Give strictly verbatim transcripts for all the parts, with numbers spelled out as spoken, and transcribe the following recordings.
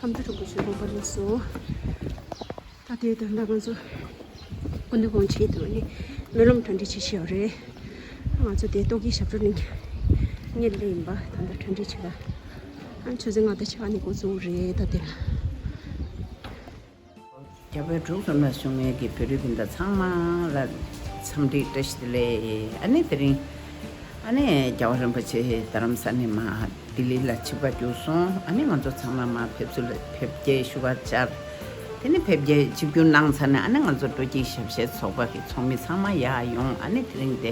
ཁམས་སྤྲུལ་རིན་པོ་ཆེ་དགོན་པ་ལ་སོང་། ད་དེ་ད་ལྟ་ང་ཚོ་སྐུ་མདུན་དགོངས་ཆེད་དུ་ནི་སྨོན་ལམ་གྲ་སྒྲིག་བྱེད་བཞིན་ཡོད་རེད། ང་ཚོ་དེ་ཏོག་གི་ཞབས་བྲོ་གླིང་ངེད་ལ་ཡིན་པ་ད་ལྟ་གྲ་སྒྲིག་བྱེད་ད། ཨ་ཆུ་ཚོད་ལྔ་དང་ཕྱེད་ཀ་ནས་འགོ་བཙུགས་རེད་ད་དེ་ལ། རྒྱ་བལ་འབྲུག་གསུམ་ལ་བཞུགས་མཁན་གྱི་བོད་རིགས་སྤུན་ཟླ་ཚང་མ་ལ་འཚམས་འདྲི་བཀྲ་ཤིས་བདེ་ལེགས། ཨ་ནི་དེ་རིང་ཨ་ནི་རྒྱལ་བ་རིན་པོ་ཆེ་རྡ་རམ་ས་ནས་མར་ལྡི་ལི་ལ་ཆིབས་ཁ་བསྒྱུར་སོང་། ཨ་ནི་ང་ཚོ་ཚང་མ་མར་ཕེབས་བསུ་ལ་ཕེབས་སྐྱེལ་ཞུ་བར་བཅར། དེ་ནས་ཕེབས་སྐྱེལ་ཆིབས་བསྒྱུར་གནང་ཚར་ནས་ཨ་ནི་ང་ཚོ་འགྲོ་སྐྱིད་ཞབས་ཞུའི་ཚོགས་པ་གི་ཚོགས་མི་ཚང་མ་ཡར་ཡོང་། ཨ་ནི་དེ་རིང་དེ་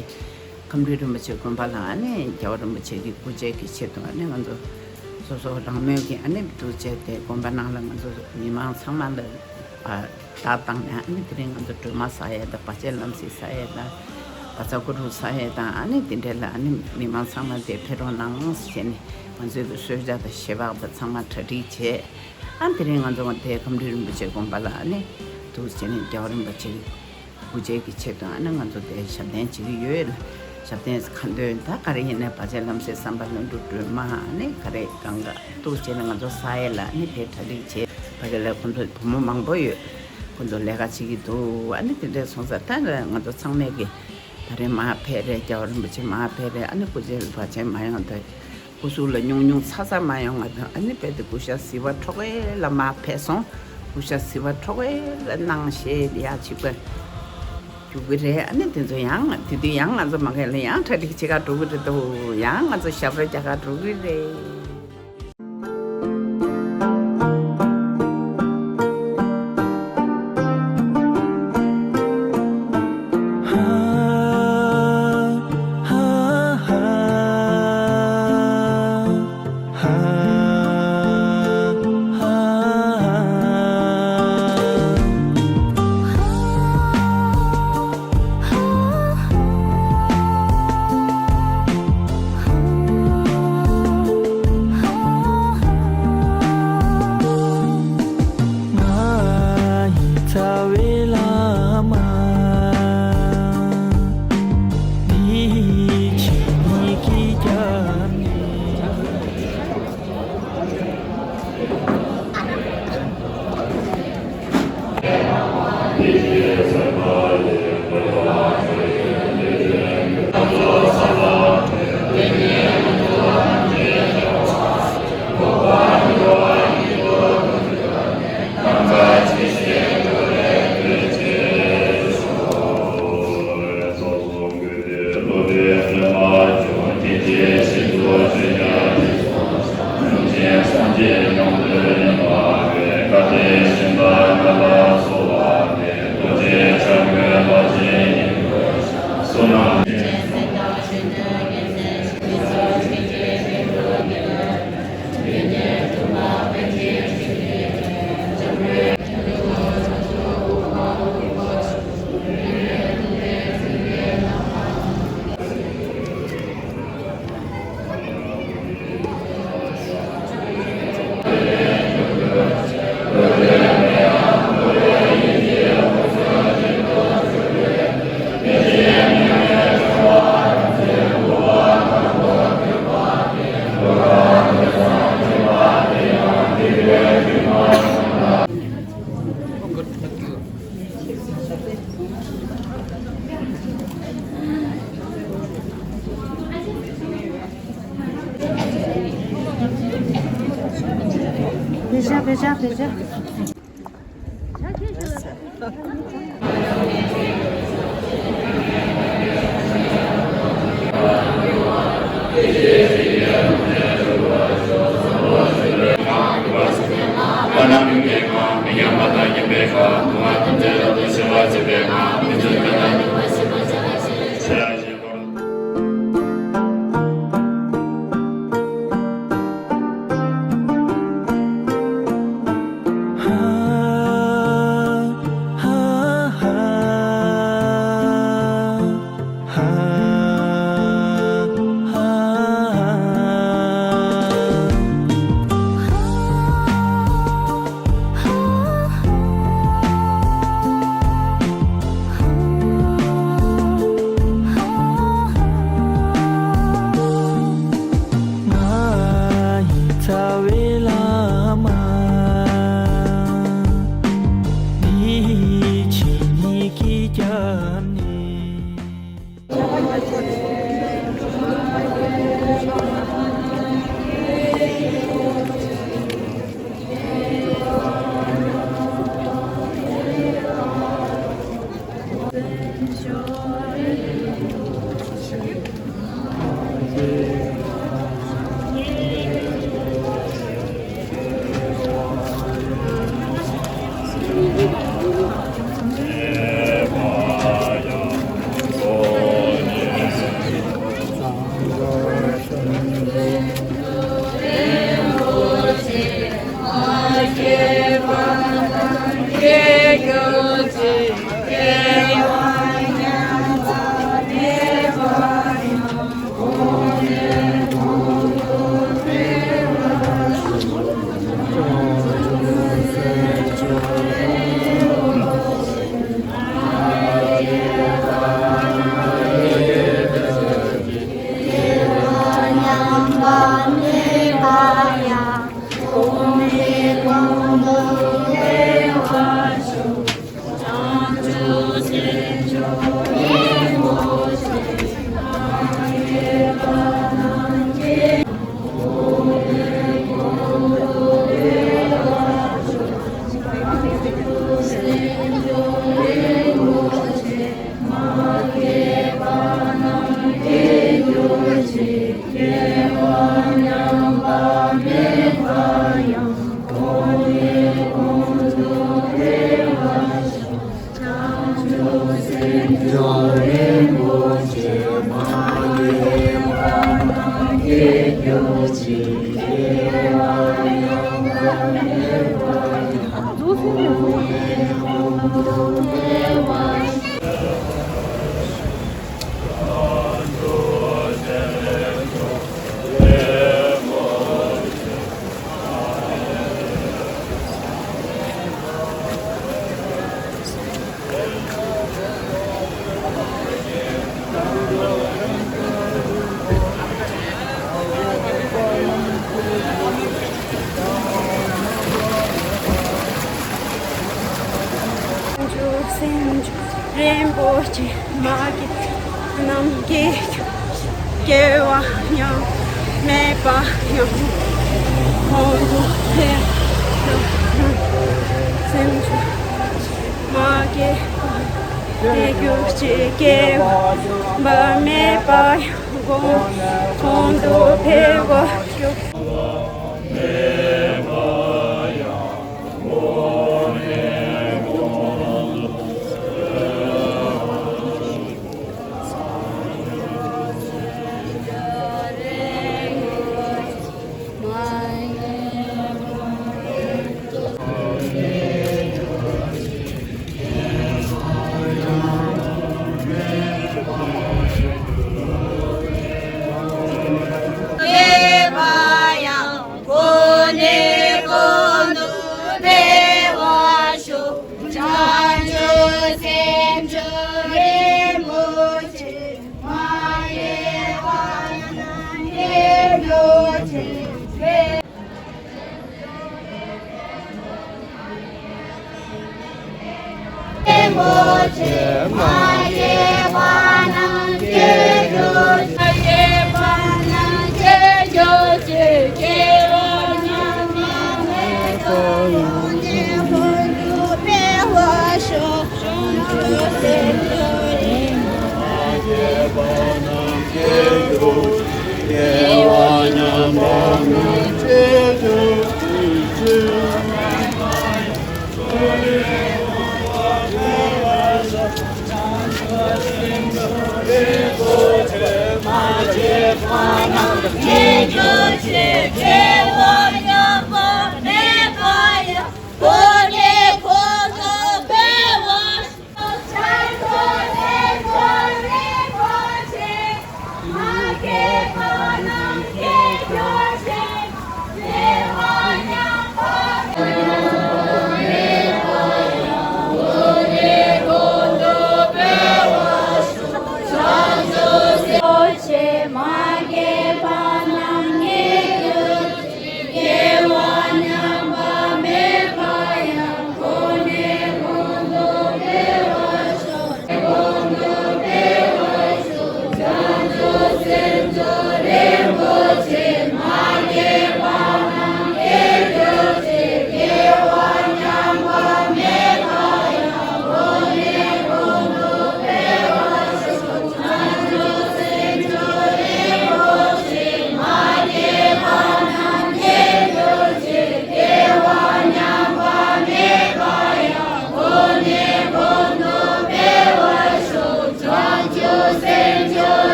ཁམས་སྤྲུལ་རིན་པོ་ཆེ་དགོན་པ་ལ་ཨ་ནི་རྒྱལ་བ་རིན་པོ་ཆེ་གི་སྐུ་མཇལ་གྱི་ཆེད་དུ་ཨ་ནི་ང་ཚོ་སོ་སོ་རང་མོས་ཀྱིས་ཨ་ནི་འདུག་བྱས་ཏེ་དགོན་པ་ནང་ལ་ང་ཚོ་མི་མང་ཚང་མ་ལ་ཨ་བརྡ་བཏང་ནས་ཨ་ནི་དེ་རིང་ང་ཚོ་སྒྲོལ་མ་ཟ་ཡས་དང་བ་ཅན་ལམ་སེང་ཟ་ཡས་དང་བ་ཚ་གུ་རུ་ཟ་ཡས་དང་ཨ་ནི་དེ་འདྲས་ལ་ཨ་ནི་མི་མང་ཚང་མ་དེ་ཕེབས་རོགས་གནང་ཟེར་ནས་ང་ཚོའི་གི་གསོལ་ཇ་དང་ཞལ་འབག་དང་ཚང་མ་གྲ་སྒྲིག་བྱས། ཨ་དེ་རིང་ང་ཚོ་དེ་ཁམས་སྤྲུལ་རིན་པོ་ཆེ་དགོན་པ་ལ་ཨ་ནི་འདུག་བྱས་ནས་རྒྱལ་བ་རིན་པོ་ཆེ་གི་སྐུ་མཇལ་གྱི་ཆེད་དུ་ཨ་ནི་ང་ཚོ་དེ་ཞབས་བརྟན་བྱེད་ཀྱི་ཡོད། ཞབས་བརྟན་ཁ་འདོན་ད་ག་རེ་ཡིན་ནའི་བ་ཅན་ལམ་སེང་བསམ་པ་ལྷུན་གྲུབ་སྒྲོལ་མ་ཨ་ནི་ག་རེ་གང་ག་འདུག་བྱས་ནས་ང་ཚོ་ཟ་ཡས་ལ་ཨ་ནི་དེ་གྲ་སྒྲིག་བྱས། བ་ཅན་ལ་ཁོང་ཚོ་བུ་མོ་མང་པོ་ཡོད། ཁོང་ཚོ་ལས་ཀ་བྱེད་ཀྱི་འདུག་ཨ་ནི་དེ་འདྲས་སོང་ཙང་ད་ང་ཚོ་ཚང་མས་ཀྱི་ད་རེས་མར་ཕེབས་རེད། རྒྱལ་བ་རིན་པོ་ཆེ་མར་ཕེབས་རེད། ཨ་ནི་སྐུ་མཇལ་བ་ཅན་མ་ཡོང་ད། སྐུ་གཟུགས་ལ་ཉུང་ཉུང་ཚ་ཚ་མ་ཡོང་ང་དང་ཨ་ནི་རྦད་དེ་སྐུ་ཞབས་ཟིལ་པ་འཕྲོག་གེ་ལ་མར་ཕེབས་སོང་། སྐུ་ཞབས་ཟིལ་པ་འཕྲོག་གེ་ལ་གནང་ཞེས་ཡར་ཆིབས་ཁ་རྒྱུག་གི་རེད། ཨ་ནི་དེ་ཚོ་ཡང་དེ་དུས་ཡང་ང་ཚོ་མ་གས་ལ་ཡང་གྲ་སྒྲིག་བྱེད་ག་འགྲོ་གི་རེད་འདུག་ཡང་ང་ཚོ་ཞབས་བྲོ་རྒྱག་ག་འགྲོ་གི་རེད། ང་ཡི་རྩ་བའི་བླ་མ། འདི་ཕྱི་གཉིས་ཀྱི་རྒྱབ་ནས། བེ་ཤ་བེ་ཤ་བེ་ཤ། སེམས་མཆོག་རིན་པོ་ཆེ་མ་གི་རྣམ་རྒྱལ་སྐྱེ་བ་ཡང་མེད་པ་ཡང་ཁོང་དུ་ཕེབས་སེམས་མཆོག་མ་གི་དེ་རྒྱུ་ཅི་སྐྱེ་བ་མེད་པ་ཡང་ཁོང་དུ་ཕེབས་པ།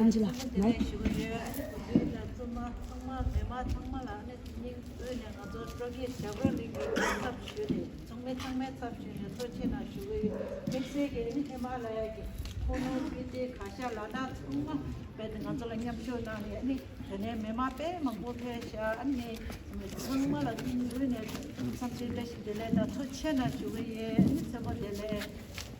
ཨན་ཇི་ལ། ནའི། ཚང་མ་ཚང་མ་མི་མང་ཚང་མ་ལ་ནི་དེ་ཉིད་དབུས་ནས་ང་ཚོ་སྤྲོ་སྐྱིད་བྱ་བ་གླིང་གི་ཚབ་ཞུས་ནས། ཚང་མས་ཚང་མའི་ཚབ་ཞུས་ནས་ཐུགས་རྗེ་གནང་ཞུ་གི་ཡོད། དམིགས་བསལ་གྱི་ནི་ཧི་མ་ལ་ཡ་གི་ཁོ་ནོར་སྤི་ཏི་གར་ཞ་ལ་དྭགས་ཚང་མ་རྦད་དེ་ང་ཚོ་ལ་མཉམ་ཞུགས་གནང་ནས་ནི་དེ་ནས་མི་མང་དཔེ་མང་པོ་ཕེབས་ཤག་ཨ་ནི་ཚང་མ་ལ་དབུས་ནས་འཚམས་འདྲི་བཀྲ་ཤིས་བདེ་ལེགས་དང་ཐུགས་རྗེ་གནང་ཞུ་གི་ཡོད། ཨ་ནི་ཚེ་པོ་བདེ་ལེགས།